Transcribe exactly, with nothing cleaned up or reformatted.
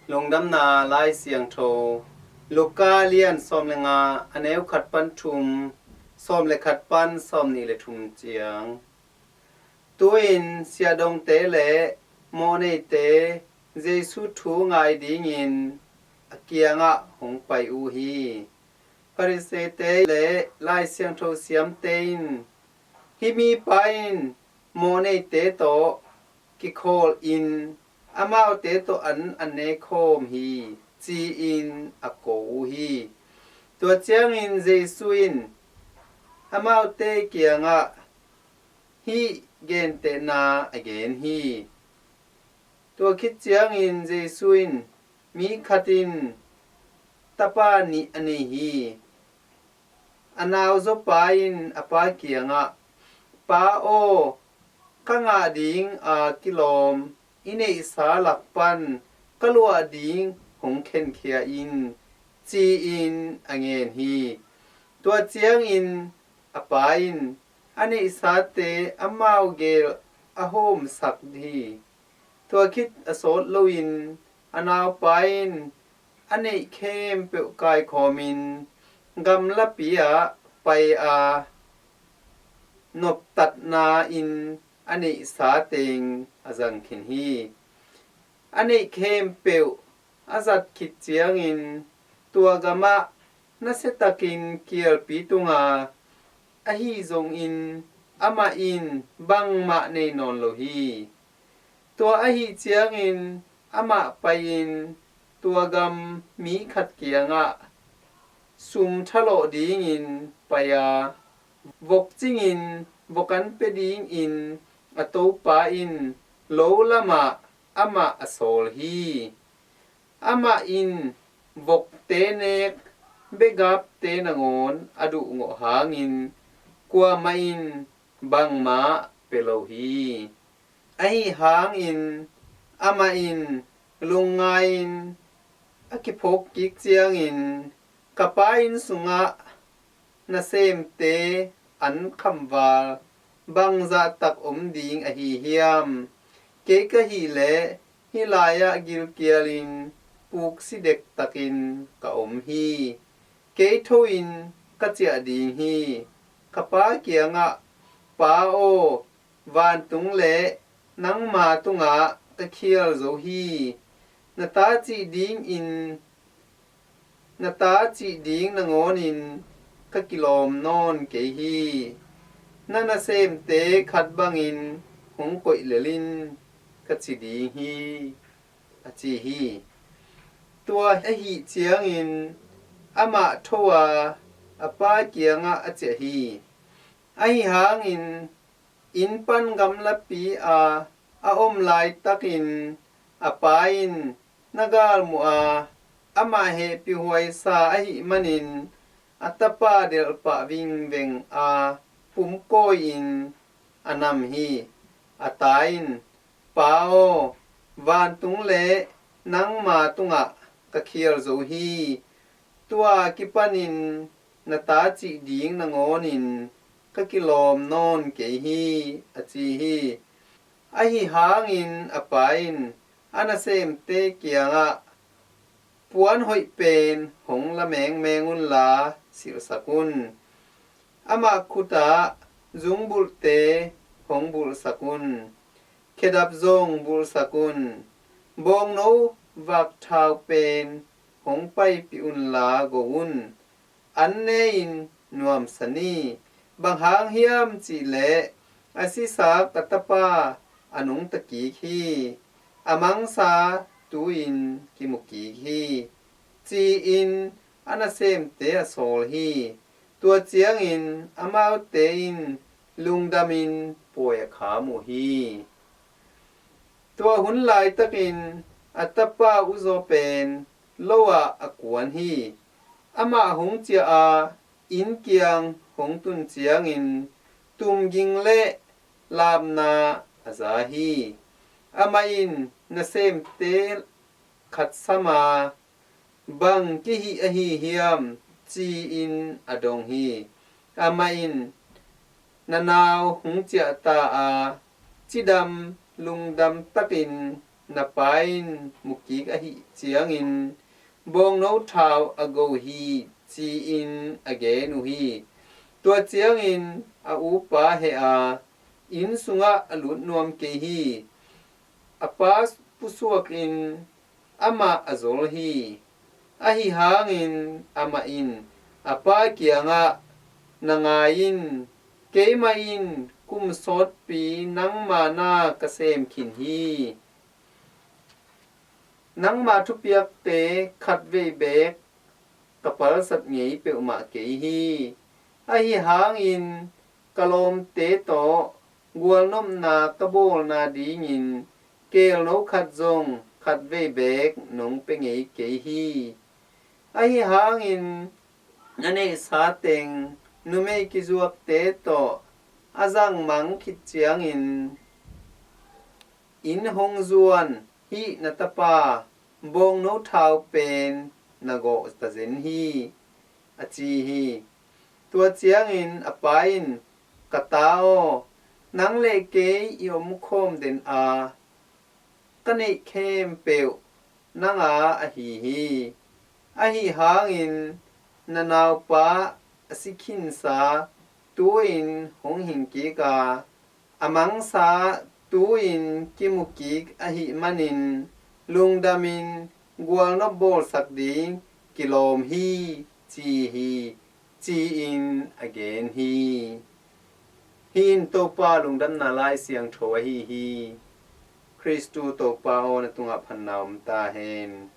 Lungdamna Lai Siangtho, Luka lian sawm le nga, a neu khat pan thum, sawm le khat pan sawm nih le thum ciang. Tu-in siahdongte le mawhneite Jesu thu ngai dingin a kiangah hong pai uh hi. Pharisee-te le Lai Siangtho siamte in, "Hih mipa in mawhneite tawh kikhawl in, amaute tawh an a nekhawm hi," ci-in a ko uh hi. Tua ciangin Jesu in amaute kiangah hih gentehna a gen hi. Tua khit ciangin Jesu in, "Mi khat in tapa nih a nei hi. A nauzaw pa in a pa kiangah, 'Pa aw, ka ngah ding a kilawm i neihsa lak pan ka luah ding hong khenkhia in,' ci-in a ngen hi. Tua ciangin a pa in a neihsate amau gel a hawmsak hi. Tua khit a sawt loin a naupa in a neih khempeuh kaikhawmin gamlapi ah pai a, noptatna in a neihsa teng a zang khin hi. A neih khempeuh a zat khit ciangin tua gamah nasiatakin kialpi tung a, ahi zongin amah in bangmah nei nawn lo hi. Tua ahi ciangin amah pai-in tua gam mi khat kiangah sum thalawh dingin pai a, vok cingin vok an pia dingin a topa in lo lamah amah a sawl hi. Amah in vokte nek begapte nangawn a duhgawh hangin kuamah in bangmah pia lo hi. Ahi hangin amah in lungngai-in a kiphawk kik ciangin, 'Ka pa inn sungah nasemte an khamval bangzah tak om ding ahi hiam? Kei ka hih leh hih lai-ah gilkialin puksi dektakin ka om hi. Kei tho-in ka ciah ding hi. Ka pa kiangah, 'Pa aw, vantung le nangma tungah ka khial zo hi. Na ta cih dingin, na ta cih ding nangawnin ka kilawm nawn kei hi. Na nasemte khat bangin hong koih lel in,' ka ci ding hi," a ci hi. Tua ahih ciangin amah tho a, a pa kiangah a ciah hi. Ahi hangin inn pan gamlapi a a om laitakin a pa in na galmuh a, amah hehpihhuaisa ahih manin a tapa delhpah vingveng a pumkawi-in a nam hi. A ta in, 'Pa aw, vantung le nangma tungah ka khial zo hi. Tua kipanin na ta cih ding nangawnin ka kilawm nawn kei hi,' a ci hi. Ahi hangin a pa in a nasemte kiangah, 'Puan hoih pen hong la mengmeng unla silhsak un. Amah khutah zungbulhte hong bulhsak un. Khedap zong bulhsak un. Bawngno vakthau pen hong paipih unla go un. An ne-in nuamsa ni. Bang hang hiam cih leh a sisak a tapa a nungta kik hi. A mangsa tu-in kimu kik hi,' ci-in a nasemte a sawl hi. Tua ciangin amaute in lungdamin pawi a kham uh hi. Tua hun laitakin a tapa uzaw pen lo-ah a kuan hi. Amah hong ciah a, inn kiang hong tun ciangin tumging le lamna a za hi. Amah in nasemte khat sam a, 'Bang kihih ahi hiam?' ci-in a dong hi. Amah in, 'Na nau hong ciah ta a, cidam lungdam takin na pa in mu kik ahih ciangin bawngno thau a go hi, ci-in a gen uh hi. Tua ciangin a upa heh a, inn sungah a lut nuam kei hi. A pa pusuakin amah a zol hi. Ahi hangin amah in a pa kiangah, na ngai in, keimah in kum sawtpi nangma na ka sem khin hi. Nangma thupiakte khatvei beek ka palsat ngei peuhmah kei hi. Ahi hangin ka lawmte tawh gualnopna ka bawlna dingin keelno khat zong khatvei beek nong pia ngei kei hi. Ahi hangin na neihsa teng numei kizuakte tawh a zangmang khit ciangin inn hong zuan hih na tapa bawngno thau pen na gawh ta zen hi, a ci hi. Tua ciangin a pa in, ka ta aw, nang le kei i omkhawm den a, ka neih khempeuh nanga ahi hi. Ahi hangin na naupa a si khinsa tu-in hong hing kik a, a mangsa tu-in kimu kik ahih manin lungdamin gualnop bawlsak ding kilawm hi, ci hi, ci-in a gen hi. Hih in Topa lungdamna Lai Siangtho ahi hi. Khristu Topa aw, na tungah phatna om ta hen.